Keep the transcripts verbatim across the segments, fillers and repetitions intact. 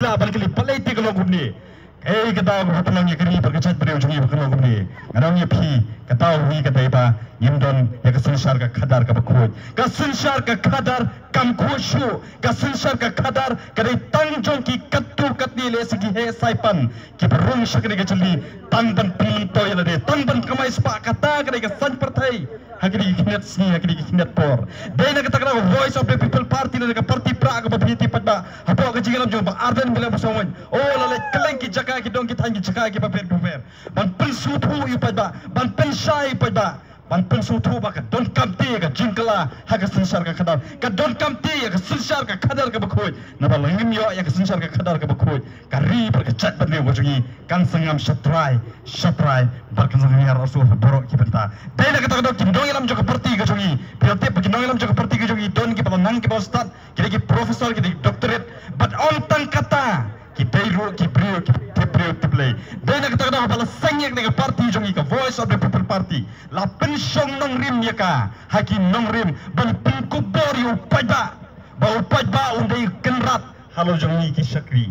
la ban kylli balei te ka long kumne. Ei, ka daw kaba pynlong ïa ka ri bad ka jaitbynriew jong ngi ba ka long kumne. Nga ong ïa phi, ka daw hi ka dei ba ngim don ïa ka synshar ka khadar kaba khuid. Ka synshar ka khadar kam khuid shuh. Ka synshar ka khadar ka dei tang jong ki katto katne lehse ki heh saipan kiba rung sha kane ka jylli tang ban pynmyntoi ïa lade, tang ban kamai spah. Kata ka dei ka saiñ pyrthei ha kine ki khyndiat sngi, ha kine ki khyndiat por. Dei na kata ka daw Voice of the People Party lane ka party prah kaba phi tip paidbah, hapoh ka jingïalam jong Bah Ardent Miller Basaiawmoit, oh, la leit kylleng ki jaka, ki dong ki thaiñ, ki jaka kiba pher kiba pher, ban pynsngewthuh ïa u paidbah, ban pynshai ïa u paidbah, ban pynsngewthuh ba ka donkam te ka jingkylla ha ka synshar ka khadar, ka donkam te ïa ka synshar ka khadar kaba khuid. Naba lada ngim ïoh ïa ka synshar ka khadar kaba khuid, ka ri bad ka jaitbynriew ka jong ngi kan sa ngam shatrai shatrai bad kan sa ngam ïar arshu ha baroh ki bynta. Dei na kata ka daw ki nongïalam jong ka party ka jong ngi, phi la tip ba ki nongïalam jong ka party ka jong ngi don kiba la nang kiba la stad, ki dei ki professor, ki dei ki doctorate. Bad ym tang kata, ki dei ruh ki briew kiba tip briew tip Blei. Dei na kata ka daw ba la seng ïa kane ka party jong ngi, ka Voice of the People Party, la pynshong nongrim ïa ka ha ki nongrim ban pynkup bor ïa u paidbah, ba u paidbah un dei kynrad halor jong ngi ki shakri.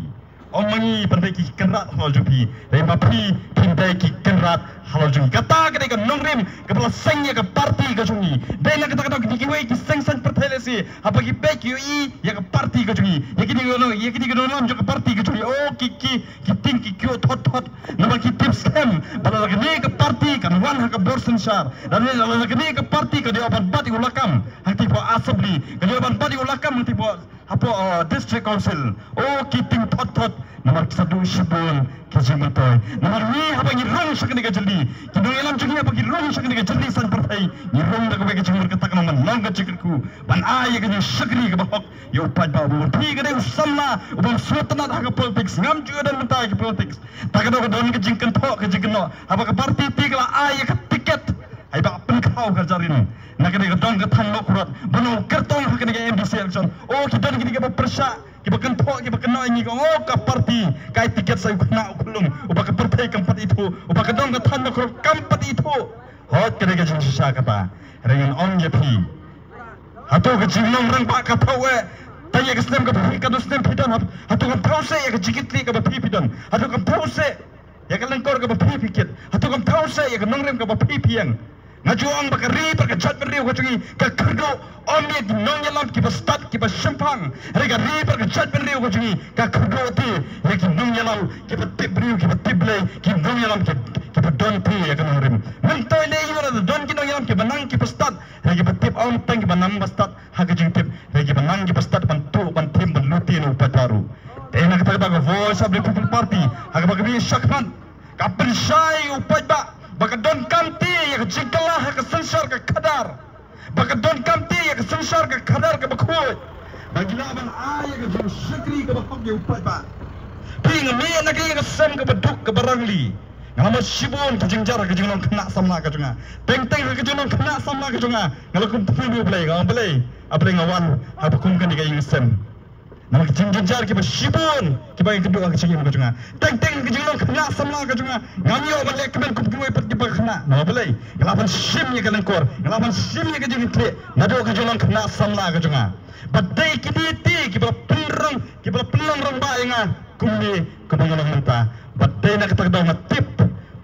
Ym ma ngi ban dei ki kynrad halor jong phi, dei ma phi phin dei ki kynrad halor jong ngi. Kata ka dei ka nongrim kaba la seng ïa ka party ka jong ngi. Dei na kata ka daw kine kiwei ki seng saiñ pyrthei lehse haba ki peit ki ïohi ïa ka party ka jong ngi, ïa kine ki nong, ïa kine ki nongïalam jong ka party ka jong ngi, oh, ki, ki, ki tieng ki kyiuh thot thot. Namar ki tip skhem ba lada kane ka party kan wan ha ka bor synshar, lada, lada kane ka party kan ïoh ban bat ïa u lakam hangtei hapoh assembly, kan ïoh ban bat ïa u lakam hangtei hapoh, hapoh, uh, district council. Oh, ki tieng thot thot. Namar ki sa duh shibun ki jingmyntoi. Namar ngi haba ngi rung sha kane ka jylli, ki nongïalam jong ngi haba ki rung sha kane ka jylli saiñ pyrthei, ngi rung da kawei ka jingmut, kata ka long ban long ka jingkyrkhu ban ai ïa ka jingshakri kaba hok ïa u paidbah. Ba u phi ka dei u samla uba sngewtynnat ha ka politics, ngam ju ïoh don mynta ha ka politics. Ta ka daw ka don ka jingkynthoh ka jingkynnoh haba ka party te ka la ai ïa ka tiket, ai ba pynkhaw ka jarin na ka dei ka dong ka thaiñ Mawkyrwat ban long kyrtong ha kane ka M D C election. Oh, ki don kine kiba pyrshah, kiba kynthoh, kiba kynnoh ïa ngi, ka ong, oh, ka party ka ai tiket sa ïa u khynnah u khyllung uba ka pyrthei kam pat ithuh, uba ka dong ka thaiñ Mawkyrwat kam pat ithuh. Hooid, ka dei ka jingshisha kata. Hynrei ngan ong ïa phi, hato ka jinglong rangbah ka thaw eh tang ïa ka snem kaba phi, katno snem phi don? Hato kam thaw seh ïa ka jingkitkhlieh kaba phi phi don? Hato kam thaw seh ïa ka lyngkor kaba phi phi kit? Hato kam thaw seh ïa ka nongrim kaba phi phi ïeng? Nga ju ong ba ka ri bad ka jaitbynriew ka jong ngi ka kyrduh ym ïa ki nongïalam kiba stad kiba shemphang, hynrei ka ri bad ka jaitbynriew ka jong ngi ka kyrduh te ïa ki nongïalam kiba tip briew, kiba tip Blei, ki nongïalam ki, kiba don te ïa ka nongrim. Myntoi lei ïoh lada don ki nongïalam kiba nang kiba stad, hynrei kiba tip ym tang kiba nang ba stad ha ka jingtip, hynrei kiba nang kiba stad ban tuh, ban thim, ban lute na u paidbah ruh. Te na kata ka daw ka Voice of the People Party ha kaba ka bynta shakhmat ka pynshai ïa u paidbah ba ka donkam te ïa ka jingkylla ha ka synshar ka khadar, ba ka donkam te ïa ka synshar ka khadar kaba khuid, ba ngi lah ban ai ïa ka jingshakri kaba hok ïa u paidbah. Phi, nga mih na ka ïa ka sem kaba duk kaba rangli. Nga la mad shibun ka jingjynjar ha ka jinglong khynnah samla ka jong nga. Teng teng ha ka jinglong khynnah samla ka jong nga, nga la kumne ïa U Blei, nga ong, Blei, ah Blei, nga wan ha ba kum kane ka ïing sem. Namar ki jingjynjar kiba shibun kiba nga ïakynduh ha ka jingim ka jong nga. Teng teng ha ka jinglong khynnah samla ka jong nga, ngam ïoh ban leh kmen kum kiwei pat kiba khynnah. Namar balei? Nga lah ban shim ïa ka lyngkor, nga lah ban shim ïa ka jingkitkhlieh naduh ka jinglong khynnah samla ka jong nga. Bad dei kine te kiba la pynrong, kiba la pynlong rangbah ïa nga kumne kumba nga long mynta. Bad dei na kata ka daw nga tip,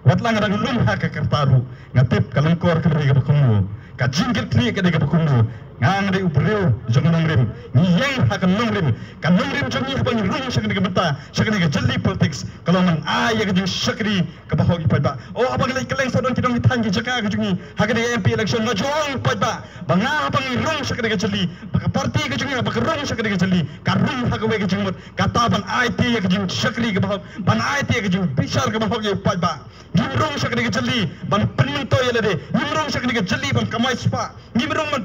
wat la nga dang lum ha ka rta ruh, nga tip ka lyngkor ka dei kaba kumno, ka jingkitkhlieh ka dei kaba kumno. Nga, nga dei u briew jong ka nongrim. Ngi ïeng ha ka nongrim. Ka nongrim jong ngi haba ngi rung sha kane ka bynta, sha kane ka jylli politics, ka long ban ai ïa ka jingshakri kaba hok ïa u paidbah. Oh, haba ngi leit kylleng sa don ki dong ki thaiñ ki jaka ka jong ngi ha kane ka M P election, nga ju ong ïa u paidbah ba nga, haba ngi rung sha kane ka jylli, ba ka party ka jong ngi haba ka rung sha kane ka jylli, ka rung ha kawei ka jingmut, kata ban ai te ïa ka jingshakri kaba hok, ban ai te ïa ka jingbishar kaba hok ïa u paidbah. Ngim rung sha kane ka jylli ban pynmyntoi ïa lade. Ngim rung sha kane ka jylli ban kamai spah. Ngim rung ban,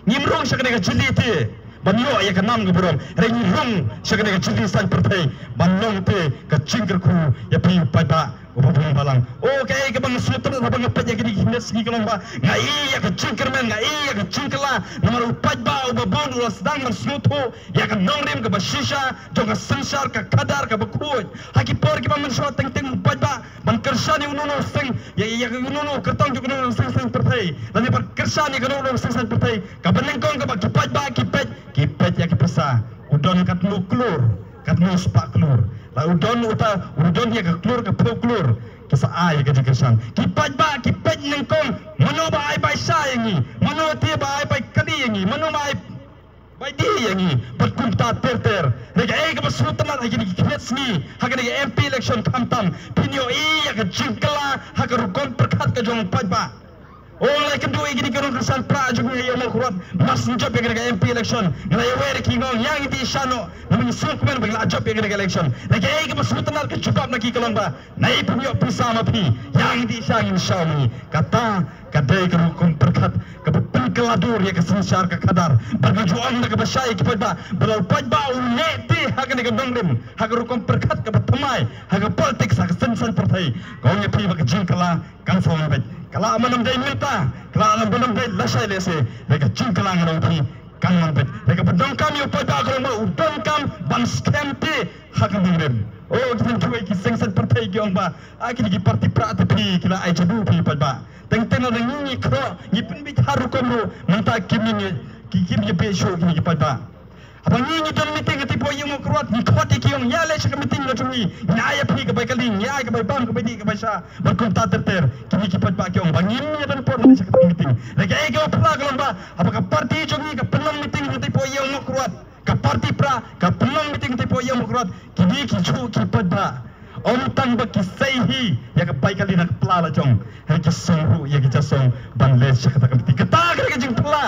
ngim rung sha kane ka jylli te ban ïoh ïa ka nam ka burom. Hynrei ngi rung sha kane ka jylli saiñ pyrthei ban long te ka jingkyrkhu ïa phi u paidbah uba bun balang. Oh, kaei kaba nga sngewtynnat haba nga peit ïa kine ki miet sngi ka long ba nga ïoh ïa ka jingkyrmen, nga ïoh ïa ka jingkylla. Namar u paidbah uba bun u la sdang ban sngewthuh ïa ka nongrim kaba shisha jong ka synshar ka khadar kaba khuid. Ha ki por kiba mynshuwa teng teng u paidbah ban kyrshan ïa uno uno u seng, ïa, ïa, ïa uno uno u kyrtong jong uno uno u seng saiñ pyrthei, lane ban kyrshan ïa kano kano u seng saiñ pyrthei, kaba nyngkong kaba ki paidbah ki peit, ki peit ïa ki pisa. U don katno klur, Katno spah klur. La u don uta, u don ïa ka klur, ka phew klur. Ki sa ai ïa ka jingkyrshan. Ki paidbah ki peit nyngkong, mano ba ai bai sha ïa ngi, mano te ba ai bai kali ïa ngi, mano ba ai bai dih ïa ngi. Bad kumta ter ter. Hynrei kaei kaba sngewtynnat ha kine ki khyndiat sngi, ha kane ka M P election, khamtam phin ïohi ïa ka jingkylla ha ka rukom pyrkhat ka jong u paidbah. O, nga la ïakynduh ïa kine ki nongkyrshan pra jong ngi ha Ïewmawkyrwat, mar shu jop ïa kane ka M P election, nga la ïawer ïa ki, nga ong ïa ngi dih sha noh, namar ngi sngewkmen ba ngi la jop ïa kane ka election. Hynrei kaei kaba sngewtynnat, ka jubab na ki ka long ba, nai pynïoh pisa ma phi, ïa ngi dih sha, ngin sha ma ngi. Kata ka dei ka rukom pyrkhat kaba pynkylla dur ïa ka synshar ka khadar. Bad nga ju ong da kaba shai ïa ki paidbah, ba lada u paidbah u leh te ha kane ka nongrim, ha ka rukom pyrkhat kaba thymmai ha ka politics, ha ka synshar pyrthei, nga ong ïa phi ba ka jingkylla kan sa wan beit. Ka lah ban ym dei mynta, ka lah ban ym dei lashai lashai, hynrei ka jingkylla, nga ong ïa phi, kan wan beit. Hynrei kaba donkam ïa u paidbah ka long ba u donkam ban skhem te ha ka nongrim. O, ki nongthoh, ki synshar pyrthei ki ong ba, a, kine ki party pra te phi, ki la ai jadu phi paidbah. Teng teng lada ngi ngi khroh, ngi pynbeit ha rukom ruh, mynta kim ïa, ki kim ïa beh shuh kine ki paidbah. Haba ngi ngi don meeting ha Tiphaw Ïewmawkyrwat, ngi khot ïa ki, ong ïa leit sha ka meeting la jong ngi, ngi ai ïa phi ka bai kali, ngi ai ka bai bam, ka bai dih, ka bai sha. Bad kumta ter ter, kine ki paidbah ki ong ba ngim ïa don por leit sha ka meeting. Hynrei kaei kaba phylla ka long ba, haba ka party jong ngi ka pynlong meeting ha Tiphaw Ïewmawkyrwat, ka party pra ka pynlong meeting ha Tiphaw Ïewmawkyrwat, kine ki shu ki paidbah, ym tang ba ki sei hi ïa ka bai kali na ka pla la jong, hynrei ki song ruh ïa ki jingshong ban leit sha kata ka meeting. Kata ka dei ka jingphylla.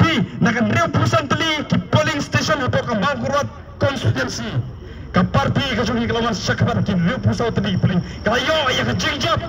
Phi, na ka hynriewphew san tylli ki polling station hapoh ka Mawkyrwat constituency, ka party ka jong ngi ka la wan shakhmat ki hynriewphew saw tylli ki polling, ka la ïoh ïa ka jingjop.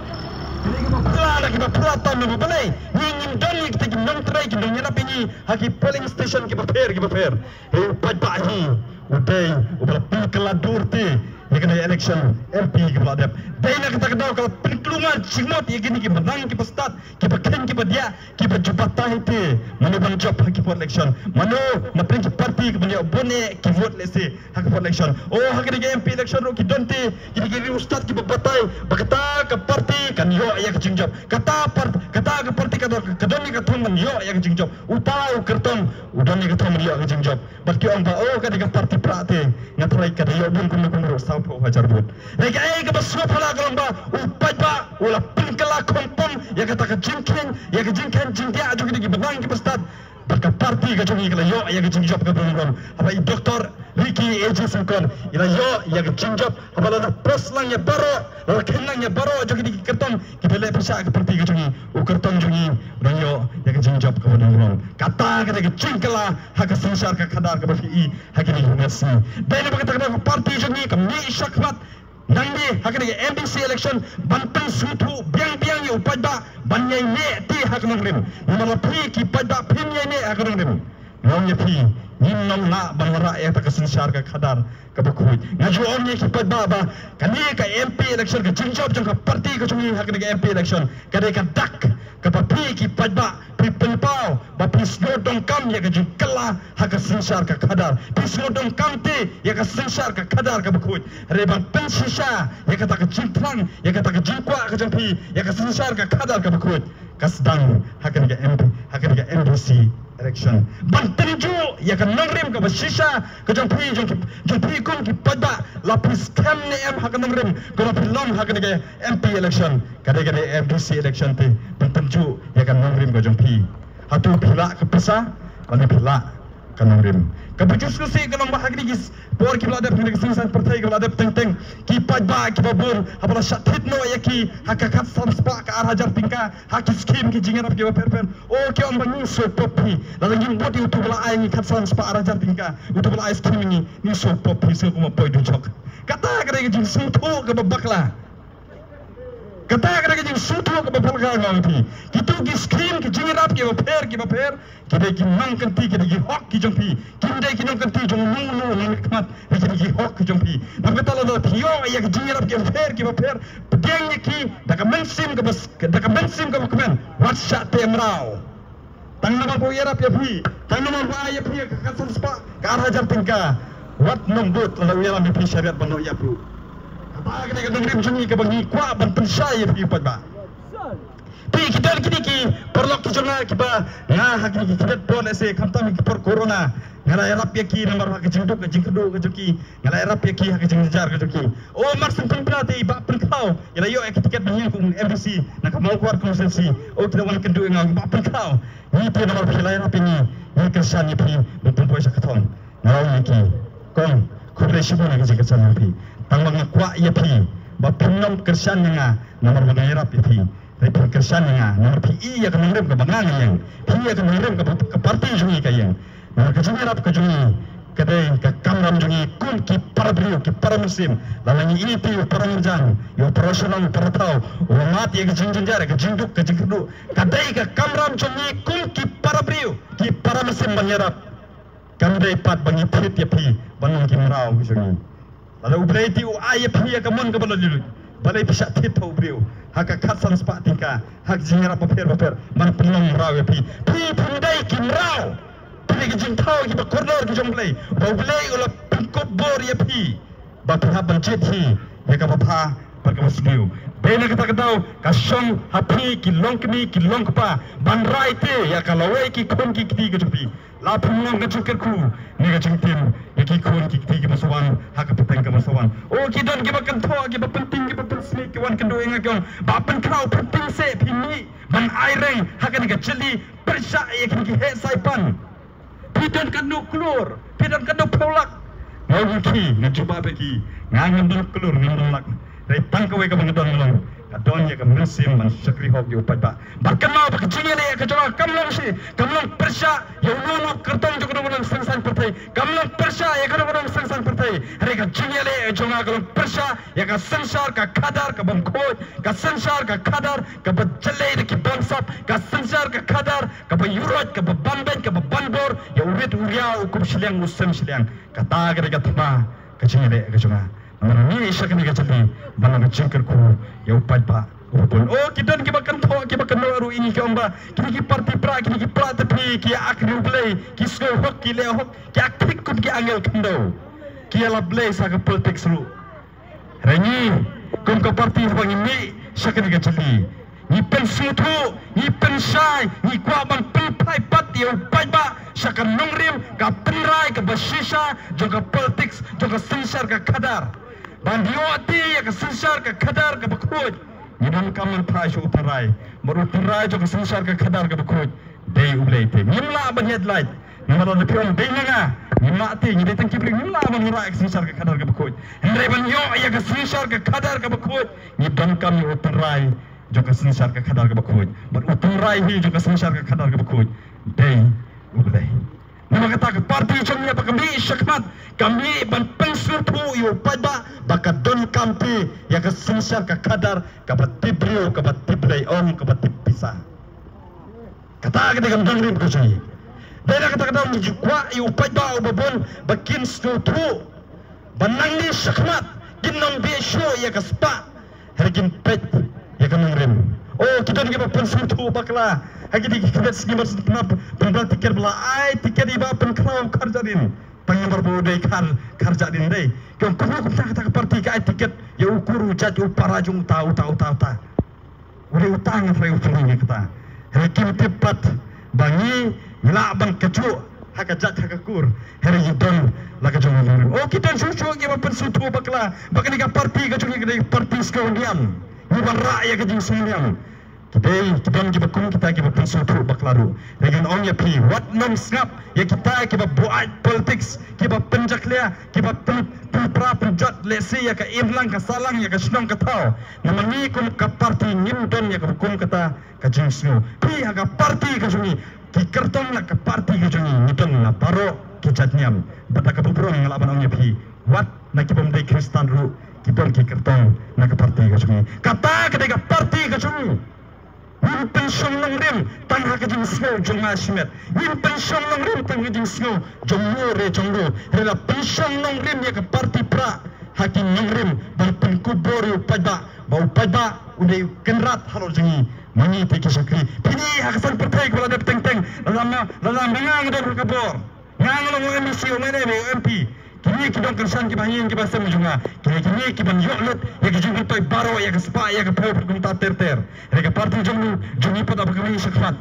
Kine kiba phylla, na kiba phylla tam, na ba balei? Ngi ngim don ïa kita ki nongtrei, ki nongïarap ïa ngi ha ki polling station kiba pher kiba pher. Hynrei u paidbah hi u dei uba la pynkylla dur te ïa kane ka election M P kaba la dep. Dei na kata ka daw ka la pynkulmar jingmut ïa kine ki mynta kiba stad, kiba kheiñ kiba diah, kiba ju batai te mano ban jop ha ki por election, mano na pdeng ki party kiban ïoh bun eh ki vote lehse ha ki por election. O, ha kane ka M P election ruh ki don te kine ki riewstad kiba batai ba kata ka party kan ïoh ïa ka jingjop. Kata part-, kata ka party ka don, ka don ïa ka thong ban ïoh ïa ka jingjop. Uta u kyrtong u don ïa ka thong ban ïoh ïa ka jingjop. Bad ki ong ba, o, kane ka party pra te, nga tharai ka da ïoh bun kumno kumno ruh, sawphew hajar vote. Hynrei kaei kaba sngewphylla ka long ba u paidbah u la pynkylla khongpong ïa kata ka jingkheiñ, ïa ka jingkheiñ jingdiah jong kine kiba nang kiba stad. Bad ka party ka jong ngi ka la ïoh ïa ka jingjop kaba nongrim. Haba i Doctor Ricky A J Syngkon i la ïoh ïa ka jingjop, haba la da press lang ïa baroh, la da kheiñ lang ïa baroh jong kine ki kyrtong kiba leh pyrshah ka party ka jong ngi, u kyrtong jong ngi u dang ïoh ïa ka jingjop kaba nongrim. Kata ka dei ka jingkylla ha ka synshar ka khadar kaba phi i ha kine ki hynñiew sngi. Dei na ba kata ka party jong ngi ka mih shakhmat nangne ha kane ka M D C election ban pynsngewthuh biang biang ïa u paidbah ban ïaineh te ha ka nongrim. Namar la phi ki paidbah phim ïaineh ha ka nongrim, nga ong ïa phi, ngim nang lah ban wanrah ïa kata ka synshar ka khadar kaba khuid. Nga ju ong ïa ki paidbah ba kane ka M P election, ka jingjop jong ka party ka jong ngi ha kane ka M P election ka dei ka dak kaba phi ki paidbah phi pynpaw ba phi sngew donkam ïa ka jingkylla ha ka synshar ka khadar. Phi sngew donkam te ïa ka synshar ka khadar kaba khuid. Hynrei ban pynshisha ïa kata ka jingthrang, ïa kata ka jingkwah ka jong phi ïa ka synshar ka khadar kaba khuid, ka sdang ha kane ka M P, ha kane ka M D C election. Ban tynjuh ïa ka nongrim kaba shisha ka jong phi, jong ki, jong phi kum ki paidbah, la phi skhem ne em ha ka nongrim kaba phi long ha kane ka M P election. Ka dei, ka dei M D C election te ban tynjuh ïa ka nongrim ka jong phi. Hato phi lah ka pisa lane phi lah ka nongrim? Kaba ju sngewsih ka long ba ha kine ki por kiba la dep, ha kine ki seng saiñ pyrthei kiba la dep teng teng, ki paidbah kiba bun haba la shah thied noh ïa ki ha ka khatsan spah ka ar hajar tyngka ha ki skhim ki jingïarap kiba pher pher, o, ki ong ba ngi sngewpop hi. Lada ngim bud ïa uto ba la ai ngi khatsan spah ar hajar tyngka, uto ba la ai skhim ïa ngi, ngi sngewpop hi, sngewkmen poi dujok. Kata ka dei ka jingsngewthuh kaba bakla. Kata ka dei ka jingsngewthuh kaba bakla, nga ong ïa phi. Kito ki skhim ki jingïarap kiba pher kiba pher ki dei ki nongkynti, ki dei ki hok ki jong phi. Kim dei ki nongkynti jong uno uno u nongmihkhmat, ki dei ki hok ki jong phi. Namar kata lada phi ïoh ïa ki jingïarap kiba pher kiba pher, pdiang ïa ki da ka mynsiem kaba s-, da ka mynsiem kaba kmen, wat shah teh mraw. Tang namar ba u ïarap ïa phi, tang namar ba u ai ïa phi ka khatsan spah ka ar hajar tyngka, wat nym bud, lada u ïalam ïa phi shariat ban ïap ruh. Kata ka dei ka nongrim jong ngi kaba ngi kwah ban pynshai ïa phi paidbah. Te ki don kine ki paralok ki jong nga kiba nga ha kine ki kynja por lehse khamtam ki por corona nga la ïarap ïa ki namar ha ka jingduk ka jingkyrduh ka jong ki, nga la ïarap ïa ki ha ka jingjynjar ka jong ki. O Marsing Pynpra te i Bah Pynkhlaw i la ïoh ïa ka tiket ban ïeng kum M D C na ka Mawkyrwat constituency. O ki la wan kynduh ïa nga Bah Pynkhlaw, ngi te namar phi la ïarap ïa ngi, ngi kyrshan ïa phi ban pynpoi sha ka thong. Nga ong ïa ki, kong, khublei shibun ïa ka jingkyrshan ïa phi. Tang ba nga kwah ïa phi ba phin nym kyrshan ïa nga namar ba nga ïarap ïa phi. Hynrei phin kyrshan ïa nga namar phi i ïa ka nongrim kaba nga nga ïeng, phi i ïa ka nongrim kaba ka party jong ngi ka ïeng. Namar ka jingïarap ka jong ngi ka dei ka kamram jong ngi kum ki para briew, ki para mynsiem. Lada ngi ïeit ïa u para marjan, ïa u para shnong, u para thaw, u mad ïa ka jingjynjar, ïa ka jingduk ka jingkyrduh, ka dei ka kamram jong ngi kum ki para briew, ki para mynsiem ban ïarap. Kam dei pat ba ngi thied ïa phi ban long ki mraw ki jong ngi. Lada U Blei te u ai ïa phi ïa ka mon kaba la lutluid, balei phi shah thied ha u briew ha ka khatsan spah tyngka, ha ka jingïarap bapher bapher ban pynlong mraw ïa phi? Phi phim dei ki mraw. Phi dei ki jingthaw kiba kordor ki jong U Blei, ba U Blei u la pynkup bor ïa phi ba phi hap ban jied hi ïa kaba bha bad kaba sniew. Dei na kata ka daw ka shong ha phi ki longkmie ki longkpa ban rai te ïa ka lawei ki khun ki kti ka jong phi. La pynlong ka jingkyrkhu ne ka jingtim ïa ki khun ki kti kiba sa wan ha ka pateng kaba sa wan. O ki don kiba kynthoh, kiba pynting, kiba pynsniew, ki wan kynduh ïa nga ki ong, Bah Pynkhlaw, pynting seh, phi mih ban ai reng ha kane ka jylli, pyrshah ïa kine ki heh saipan. Phi don katno klur, phi don katno phew lak? Nga ong ïa ki, nga jubab ïa ki, nga ngam don klur, ngam don lak. Hynrei tang kawei kaba nga don, nga long, nga don ïa ka mynsiem ban shakri hok ïa u paidbah. Bad kynmaw ba ka jingïaleh ka jong nga kam long shi, kam long pyrshah ïa uno uno u kyrtong jong kano kano ka seng saiñ pyrthei, kam long pyrshah ïa kano kano ka seng saiñ pyrthei. Hynrei ka jingïaleh ka jong nga ka long pyrshah ïa ka synshar ka khadar kaba khuid, ka synshar ka khadar kaba jlei da ki bamsap, ka synshar ka khadar kaba ïuhroit, kaba banbeiñ, kaba banbor ïa u rit u ria, u kup shiliang, u sem shiliang. Kata ka dei ka thma ka jingïaleh ka jong nga. Namar ngi ïa sha kane ka jylli ban long ka jingkyrkhu ïa u paidbah uba bun. O ki don kiba kynthoh, kiba kynnoh ruh ïa ngi, ki ong ba kine ki party pra, kine ki pra te phi, ki ïa ak ïa U Blei, ki sngew hok, ki leh hok, ki ak thik kum ki angel khyndew, ki ïalap Blei sa ka politics ruh. Hynrei ngi kum ka party haba ngi mih sha kane ka jylli, ngi pynsngewthuh, ngi pynshai, ngi kwah ban pynphai pat ïa u paidbah sha ka nongrim, ka tynrai kaba shisha jong ka politics, jong ka synshar ka khadar. Ban ïoh te ïa ka synshar ka khadar kaba khuid, ngi donkam ban phai sha u tynrai. Bad u tynrai jong ka synshar ka khadar kaba khuid dei U Blei te. Ngim lah ban ïaid lait. Namar lada phi ong dei na nga, ngim lah te, ngi dei tang ki briew, ngim lah ban wanrah ïa ka synshar ka khadar kaba khuid. Hynrei ban ïoh ïa ka synshar ka khadar kaba khuid, ngi donkam ïa u tynrai jong ka synshar ka khadar kaba khuid. Bad u tynrai hi jong ka synshar ka khadar kaba khuid dei U Blei. Namar kata ka party jong ngi haba ka mih shakhmat, ka mih ban pynsngewthuh ïa u paidbah ba ka donkam te ïa ka synshar ka khadar kaba tip briew, kaba tip Blei, ym kaba tip pisa. Kata ka dei ka nongrim ka jong ngi. Dei na kata ka daw ngi ju kwah ïa u paidbah uba bun ba kin sngewthuh ba nangne shakhmat kin ym beh shuh ïa ka spah, hynrei kin peit ïa ka nongrim. O ki don kiba pynsngewthuh bakla ha kine ki khyndiat sngi ba la pynbna tiket, ba la ai tiket ïa i Bah Pynkhlaw Kharjahrin. Tang namar ba u dei Khar, Kharjahrin dei. Ki ong kumno kumta kata ka party ka ai tiket ïa u kur u jait u para jong uta, uta, uta, uta. U dei uta, nga tharai u pynlong ïa kata. Hynrei kim tip pat ba ngi, ngi lah ban kajuh ha ka jait ha ka kur. Hynrei ngi don la ka jong ngi nongrim. O ki don shuh shuh kiba pynsngewthuh bakla ba kane ka party ka jong ngi ka dei party sngewniam. Ngi wanrah ïa ka jingsngewniam. Ki dei, ki don kiba kum kita kiba pynsngewthuh bakla ruh. Hynrei ngan ong ïa phi, wat nym sngap ïa kita kiba buaid politics, kiba pynjakhlia, kiba pyn, pynpra pynjot lehse ïa ka imlang ka sahlang, ïa ka shnong ka thaw. Namar ngi kum ka party ngim don ïa kaba kum kata ka jingsngew. Phi ha ka party ka jong ngi, ki kyrtong na ka party ka jong ngi, ngi don na baroh ki jait niam. Bad da kaba burom nga lah ban ong ïa phi, wat na ki bym dei Khristan ruh ki don ki kyrtong na ka party ka jong ngi. Kata ka dei ka party ka jong ngi. Ngim pynshong nongrim tang ha ka jingsngew jong nga shimet. Ngim pynshong nongrim tang ha ka jingsngew jong mo re jong ro. Hynrei la pynshong nongrim ïa ka party pra ha ki nongrim ban pynkup bor ïa u paidbah, ba u paidbah u dei u kynrad halor jong ngi. Ma ngi te ki shakri. Phi ïohi ha ka saiñ pyrthei kaba la dep teng teng, lada ma, lada ma nga nga don ha ka bor, nga nga long u M E C, u M L A, u M P, Kine ki nongkyrshan kiba ha ïing kiba sem jong nga, kine, kine ki ban ïoh lut ïa ki jingmyntoi baroh, ïa ka spah, ïa ka phew, kumta ter ter. Hynrei ka party jong ngi, jong ngi pat haba ka mih shakhmat,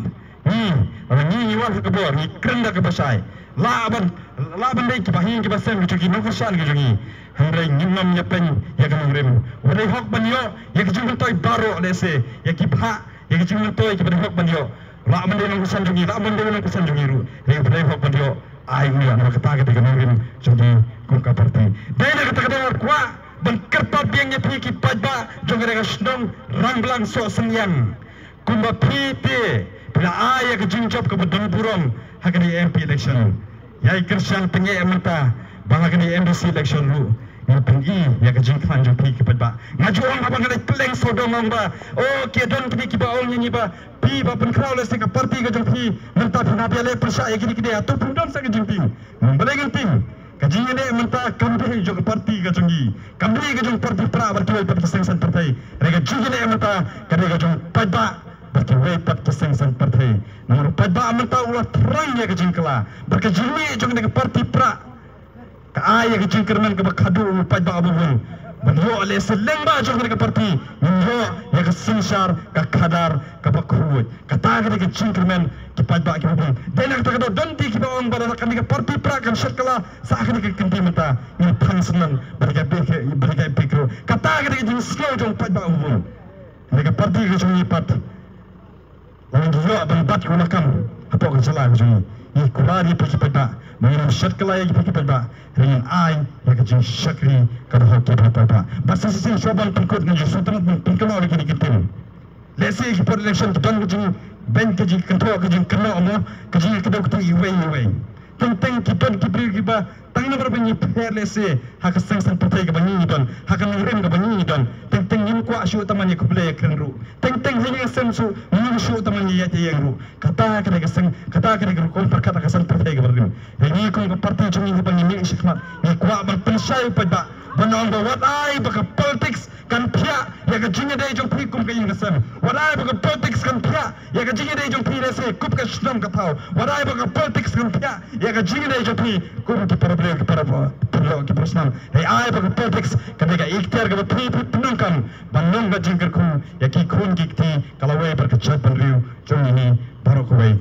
ngi, haba ngi, ngi wan ha ka bor, ngi kren da kaba shai. Lah ban, lah ban dei kiba ha ïing kiba sem ki jong ki nongkyrshan ki jong ngi. Hynrei ngim nym ïa pyn ïa ka nongrim. Wat dei hok ban ïoh ïa ki jingmyntoi baroh, lehse ïa ki bhah, ïa ki jingmyntoi kiba dei hok ban ïoh. Lah ban dei nongkyrshan jong ngi, lah ban dei nongkyrshan jong ngi ruh, hynrei ba dei hok ban ïoh, ai u ïoh, namar kata ka dei ka nongrim jong ngi kum ka party. Dei na kata ka daw nga kwah ban kyrpad biang ïa phi ki paidbah jong ka dei ka shnong Rangblang Sohsynïang. Kumba phi te phi la ai ïa ka jingjop kaba don burom ha ka dei M P election. Ïai kyrshan tyngeh mynta ba ha ka dei M D C election ruh ngin pyni ïa ka jingkhlaiñ jong phi ki paidbah. Nga ju ong haba nga dei kylleng sawdong ong ba, oh, ki don kine kiba ong ïa ngi ba phi ba pynkhraw lehse ka party ka jong phi, mynta phi hap ïaleh pyrshah ïa kine kine, hato phim don sa ka jingtieng? Balei ngin tieng? Ka jingïaleh mynta kam dei jong ka party ka jong ngi, kam dei ka jong party Prah bad kiwei pat ki seng saiñ pyrthei. Hynrei ka jingïaleh mynta ka dei ka jong paidbah bad kiwei pat ki seng saiñ pyrthei. Namar u paidbah mynta u la thrang ïa ka jingkylla bad ka jingmih jong ka party Prah ka ai ïa ka jingkyrmen kaba khadduh u paidbah uba bun. Ban ïoh lehse lyngba jong ka party ngin ïoh ïa ka synshar ka khadar kaba khuid. Kata ka dei ka jingkyrmen ki paidbah kiba bun. Dei na kata ka daw don ki kiba ong ba lada ka dei ka party Prah kan shet kylla sa ka dei ka kynti mynta, ngin phang syndon bad ka bek, bad ka bek ruh. Kata ka dei ka jingsngew jong paidbah uba bun. Dei ka party ka jong ngi pat, la ngi ïoh ban bat ïa u lakam hapoh ka jylla ka jong ngi. Ngi kular ïa phi ki paidbah ba ngin ym shet kylla ïa phi ki paidbah, hynrei ngin ai ïa ka jingshakri kaba hok ïa phi ki paidbah. Bad sa shisien shuwa ban pynkut, ngi ju sngewtynnat ban pynkynmaw ïa kine ki ktien. Lehse ki por election ki don ka jingbeiñ, ka jingkynthoh, ka jingkynnoh mo, ka jingkdew kti iwei iwei. Teng teng ki don ki briew kiba tang namar ba ngi pher lehse ha ka seng saiñ pyrthei kaba ngi don, ha ka nongrim kaba ngi don, teng teng ngim kwah shuh tang ban ïa khublei ïa kren ruh. Teng teng ha ïing ha sem shuh ngim shuh tang ban ïa ïaid ïa ïeng ruh. Kata ka dei ka seng, kata ka dei ka rukom pyrkhat ha ka saiñ pyrthei kaba rim. Hynrei ngi kum ka party jong ngi haba ngi mih shakhmat, ngi kwah ban pynshai u paidbah ban ong ba wat ai ba ka politics kan phiah ïa ka jingïadei jong phi kum ka ïing ka sem. Wat ai ba ka politics kan phiah ïa ka jingïadei jong phi lehse kum ka shnong ka thaw. Wat ai ba ka politics kan phiah ïa ka jingïadei jong phi kum ki para briew, ki para paralok, ki para snam. Hynrei ai ba ka politics kan dei ka ikhtiar kaba phi, phi pyndonkam ban long ka jingkyrkhu ïa ki khun ki kti ka lawei bad ka jaitbynriew jong ngi baroh kawei.